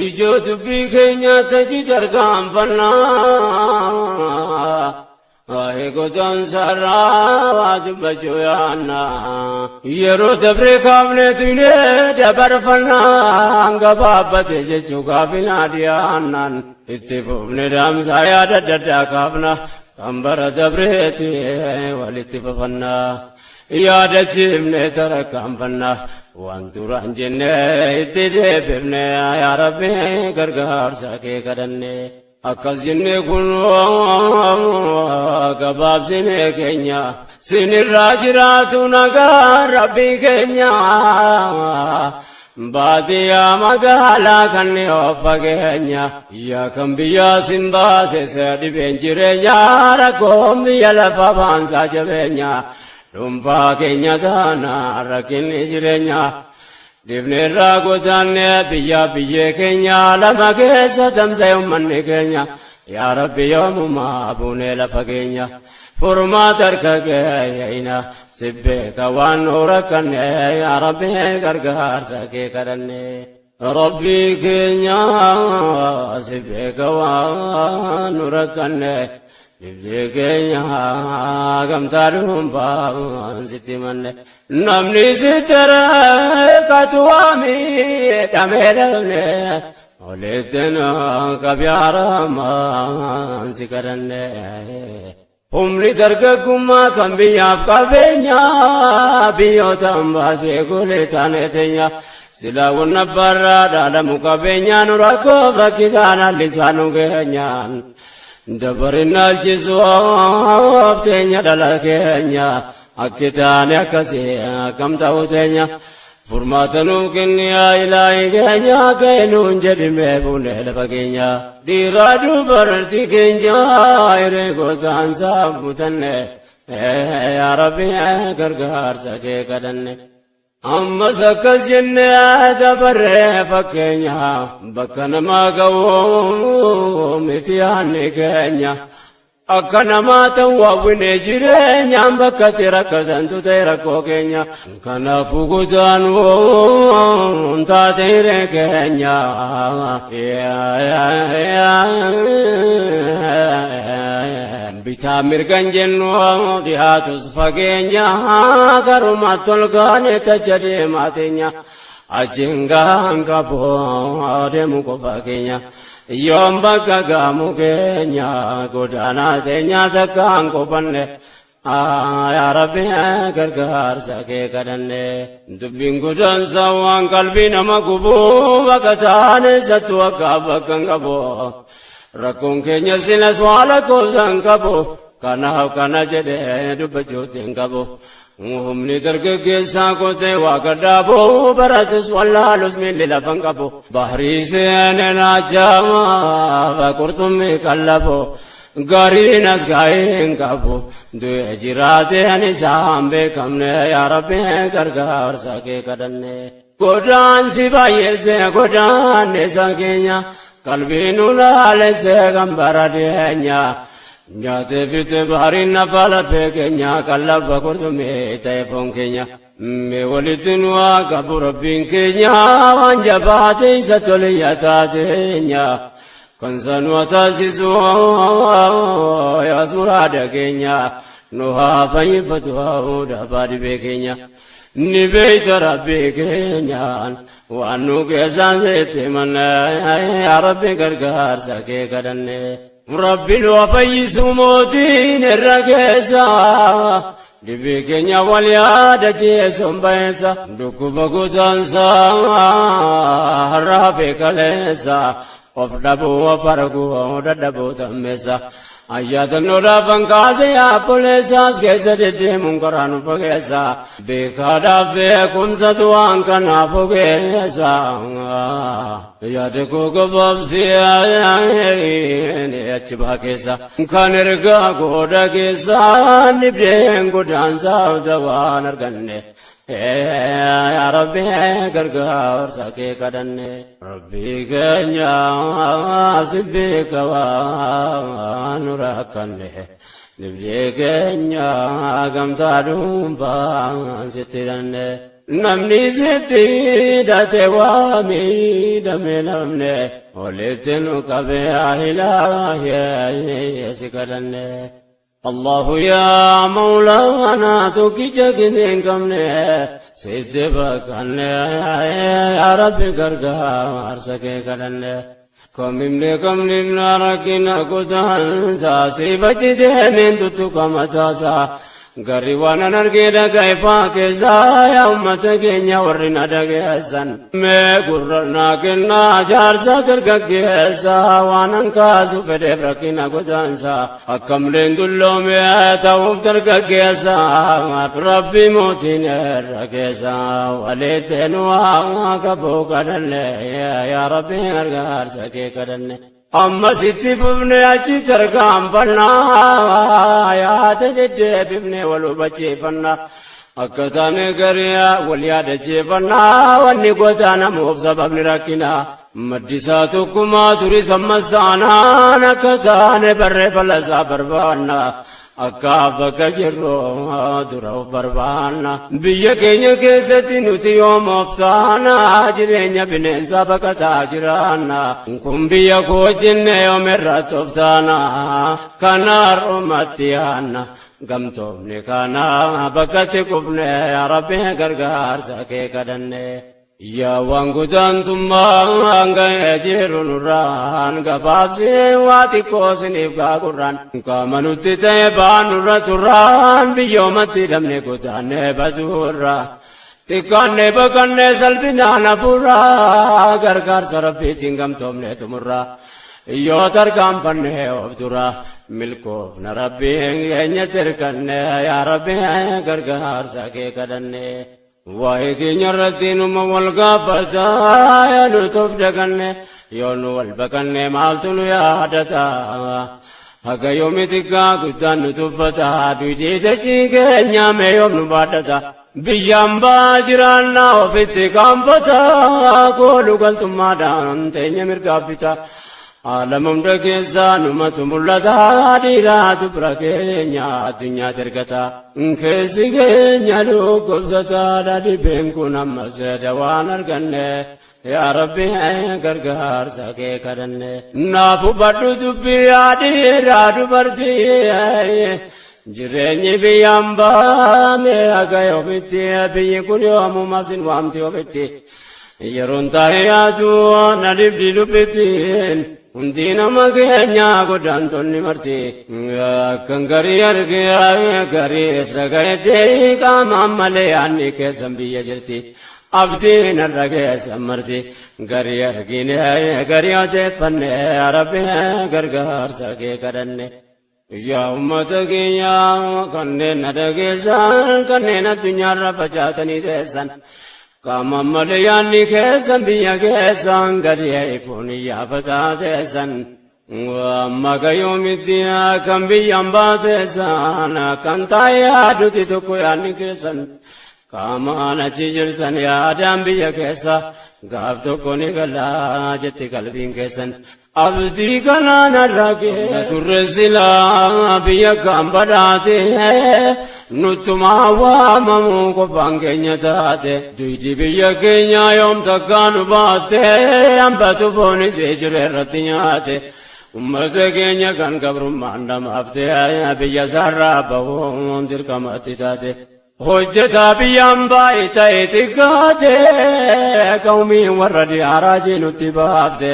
Ijoo dubbii keenya taji tarkaanfannaa. Waa'ee godaansa irraa waa dubbachuu yaanna. Yeroo dabree kaafnee tuyne dabarfannaa gabaabbate jechuu gaafinaa dhiyaannaan itti fufne daamsaa yaada adda addaa kaafna kan bara dabreeti walitti fufannaa. Yaadachiifne tarkaanfannaa waan duraan jenne itti deebifne yaa Rabbi gargaarsa kee kadhanne. Akkas jenne kun gabaabsine keenya sinirraa jiraatu nagaa Rabbii keenya. Baadiyyaa magaalaa kan of fageenya yaa kan biyyaa sin baase dhibeen jireenya rakkoon biyya lafa baansaa jabeenya dhuunfaa keenya taana rakkinni jireenya. Dhibneerraa godaanne biyya biyyee keenya lama keessa tamsa'e uummanni keenya yaa Rabbi yoomumaa buunee lafa keenya furmaata harka keeyna si beeka waan nu rakkanne yaa Rabbi gargaarsa kee kadhanne. Rabbii keenya si beeka waan nu rakkanne dhibdee keenya gamtaa dhuunfaan sitti manne. Namni sitti rakkatu waami dhamee dhabne olitti nu qabyaaramaan si kadhanne. Humni dargaggummaa kan biyyaaf qabeenya biyyoota baasee golee taane teenya. Silaa wanna barraa dhaalamu qabeenyaan rakkoo rakkisaan allisaan nu geenyaan. Dabarin naalchisuuf teenya dhala keenya akki taane akkasii akkam ta'u teenya. Furmaata nuu kenni yaa ilaahi keenya kennuun jedhimee buunee lafa keenya. Dhiiraa dubartii keenya hiree gootaan saammutanne yaa Rabbi gargaarsa kee kadhanne. Ammas akkas jennee dabarree fakkeenya bakka namaa ga'u miti yaadni keenya. Akka namaa ta'u hawwine jireenyaan bakka itti rakkatantu ta'e rakkoo keenya. Kanaafuu godaanuu taate hiree keenya. Bitaa mirgan jennu dhiyaatus fageenya garuma tolgaane tacha deemaa teenya. Achiin gahaan qabu deemu qofa keenya. Yoom bakka gaamu keenya godaanaa teenya takkaan qofanne. Yaa Rabbi gargaarsa kee kadhanne. Dubbiin godaansa waan qalbii nama gubu bakka taane sattu akka bakka hin qabu. Rakkoon keenya silas waa lakkoofsa hin qabu. Kanaaf kana jedhee dubbachuutti hin qabu. Humni dargaggeessaa kotee waa gadhaabu baratus wallaalus miilli lafa hin qabu. Bahrii seenee naachama qurxummii qallabu. Gariin as ga'ee hin qabu. Du'e jiraateen isaan beekamne yaa Rabbi gargaarsa kee kadhanne. Godaansi baay'eesse godaannisa keenya qalbii nu laalesse kan bara dhiyeenya. Nyaatee bite baariin nafa lafee keenya qallabba qurxummii ta'e foon keenya. Mee walitti nu haa qabu Rabbiin keenya waan jabaate isa toliyya taateenya. Kan sanuu taasisu yaas muraada keenya nu haa fayyifatu haa dhibee keenya. Ni beeyta Rabbii keenyaan waan nu keessaan sitti manne yaa Rabbi gargaarsa kee kadhanne. Rabbi nu haa fayyisu mootiin irra keessa. Dhibee keenya wal yaadachiisuun baheessa. Dhukkuba godaansaa har'aa fi kaleessa. Of dhabuu of arguu dadhabuu tammeessa. Ayyaadannoodhaaf hankaase yaabboleessaas keessa deddeemuun karaa nu fageessa. Beekaadhaaf beekumsatu waan kanaaf ogeessa. Yaada koo gabaabsee achi baa keessa. Kan ergaa gooda keessa dhibdeen godaansaaf dawaan arganne. Yaa Rabbi, gargaarsa kee kadhanne. Rabbi keenya, si beeka waan nu rakkanne. Dhibdee keenya gamtaa dhuunfaan sitti hidhanne. Namni sitti hidhate waa miidhame namne. Walitti nu qabee ilaahee si kadhanne. Allahu yaa Mawlaana, tokkicha hin qabne sitti baqanne. Yaa Rabbi, gargaarsa kee kadhanne. Kamimne kamnimna rakkina kutaansa si bachi deemeen tuttuqa mataasaa. Garri waan an argee dhagaye faa keessaa, yaa ummata keenya warri na dhageessan. Mee gurra naa kennaa, jaarsa dargaggeessa, waan an kaasu fedheef rakkina godaansa. Akkamleen dulloome ta'uuf dargaggeessa, Rabbi mootiin irra keessa walitti nu haa qabuu kadhanne. Yaa Rabbi, gargaarsa kee kadhanne. Amma sitti fufne achi tarkaanfannaa, yaada deddeebifne wal hubachiifannaa. Akka taane garii wal yaadachiifannaa, wanni godaanamuuf sababni rakkinaa. Maddisaa tokkummaa turis ammas taanaan, akka taane barree falasaa barbaanna. Akka bakka jirru dura of barbaanna. Biyya keenya keessatti nuti yoom of taana, jireenya bineensaa baqataa jiraanna. Kun biyya koo jenne yoom irratti of taana, kana har'umatti yaanna. Gamtoomni kana bakkatti kufne, yaa Rabbi, gargaarsa kee kadhanne. Yaa waan godaantummaa ga'ee jiru nurraan gabaabsee waa xiqqoo siniif gaagurraan. Qaama nutti ta'e baanurra turraan, biyyoomatti dhabne godaannee baduurra. Xiqqaannee baqannee salphinaan hafuurraa, gargaarsa Rabbiitiin gamtoomne xumurra. Yoo tarkaanfannee of dura milkoofna, Rabbiin keenya tirkanne. Yaa Rabbi, gargaarsa kee kadhanne. Waa'ee keenya irratti numa wal gaafata, yaa nuti of daganne, yoo nu wal baqanne maaltu nu yaadata? Haga yoomi xiqqaa guddaan nu tuffata? Duudii dachii keenya mee yoom nu baadhata? Biyyaan baa jiraannaa ofitti kaanfata, kooluu galtummaadhaan teenya mirgaaf bita. Aalama hunda keessaa numatu mul'ata, dhiiraatu bira keenya addunyaatti ergata. Keessi keenya dhukkubsataadha, dhibeen kun ammas dawaan arganne. Yaa Rabbi, gargaarsa kee kadhanne. Naaf hubadhu dubbii, yaa dhiiraa dubartii. Jireenyi biyyaan baame haga yoomitti? Biyyi kun yoomuma sin waamti ofitti? Yeroon taa'ee yaadu na dhibdi dubbittiin. Hundi nama keenya godaantonni marti. Akkan garii argee gariis dhagayetti, qaamaan malee yaadni keessan biyya jirti. Abdiin irra keessan marti. Garii argine garii odeeffanne, Rabbi, gargaarsa kee kadhanne. Yaa uummata keenya kanneen na dhageessan, kanneen addunyaarra facaatanii teessan. Qaama malee yaadni keessan biyya keessan, gadi ifuun iyyaafataa teessan. Amma gayyoomitti kan biyyaan baateessan, kan taa'ee yaaduti tokko yaadni keessan. Qaamaan achi jirtan yaadaan biyya keessa, gaaf tokko ni galaa jetti qalbiin keessan. Abdii kanaan arragee turre silaa biyya kan badhaate, nuttumaa waamamuu qophaan keenya taate. Duydi biyya keenya yoom takkaa nu baatte, hambatu foonis jiru irratti nyaate. Ummata keenya kan gabrummaan dhamaafte, biyya isaarraa bahuun dirqamatti taate. Hojjetaa biyyaan baay'ee ta'e xiqqaate, qawmiin warra diyaaraa jinutti baafte.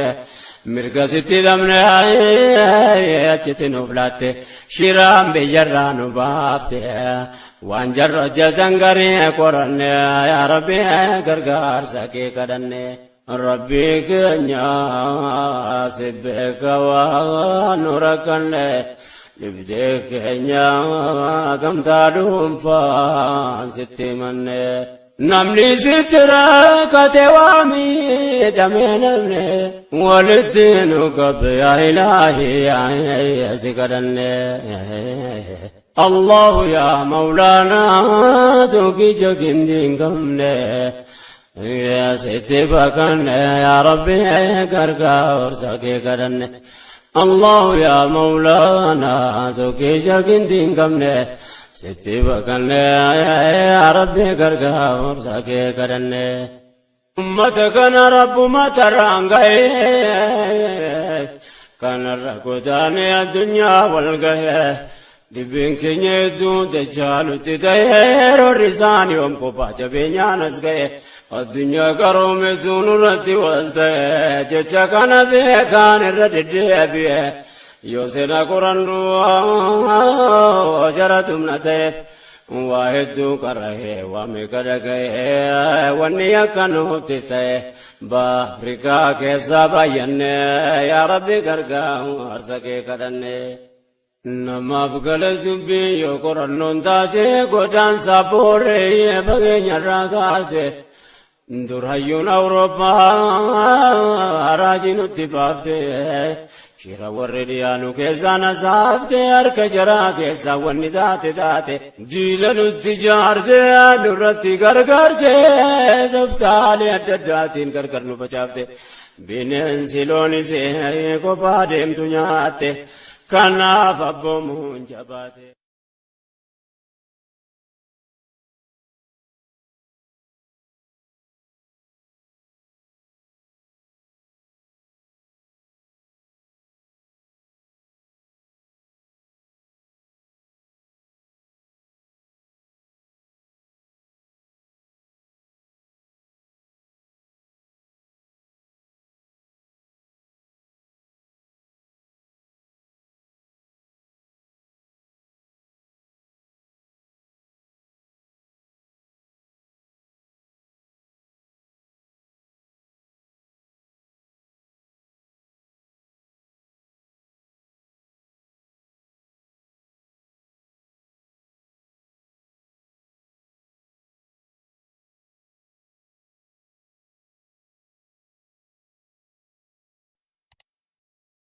Mirga sitti dhabne achitti nuuf laatte, shiraan biyyarraa nu baafte. Waan jarra hojjetan garii qoranne, yaa Rabbi, gargaarsa kee kadhanne. Rabbi keenya, si beeka waan nu rakkanne. Dhibdee keenya gamtaa dhuunfaan sitti manne. Namni sitti rakkate waa miidhamee namne walitti nu qabe yaa ilaahi yaa si kadhanne. Allahu yaa Mawlaanaa tokkicha gindii hin qabne. Yaa sitti baqanne yaa Rabbi gargaarsa kee kadhanne. Allahu yaa Mawlaanaa tokkicha gindii hin qabne. Sitti baqanne yaa Rabbi gargaarsa kee kadhanne. Ummata kana Rabbuma tarraan ga'ee kanarra godaanee addunyaa wal ga'ee dhibeen keenya hedduu dachaa nutti ta'ee roorri isaanii yoom kophaa jabeenyaan as ga'e addunyaa qaroometu nurratti wal ta'e jecha kana beekaan irra deddeebi'e yoo seenaa qorannu jara tumna ta'e waa hedduu qara'ee waa meeqa dhaga'ee wanni akka nutti ta'e Afrikaa keessaa baay'anne yaa Rabbi gargaarsa kee kadhanne. Namaaf gala dubbii yoo qorannoon taate godaansa booree fageenyarraa kaate dur hayyuun Awurooppaa raajii nutti baafte shira warri dhiyaanu keessaa nasaafte harka jaraa keessaa wanni taate taate diila nutti jaarte nurratti gargaarte toftaalee adda addaatiin gargar nu facaafte bineensi loonis kophaa deemtu nyaatte kanaaf abboomuun jabaate.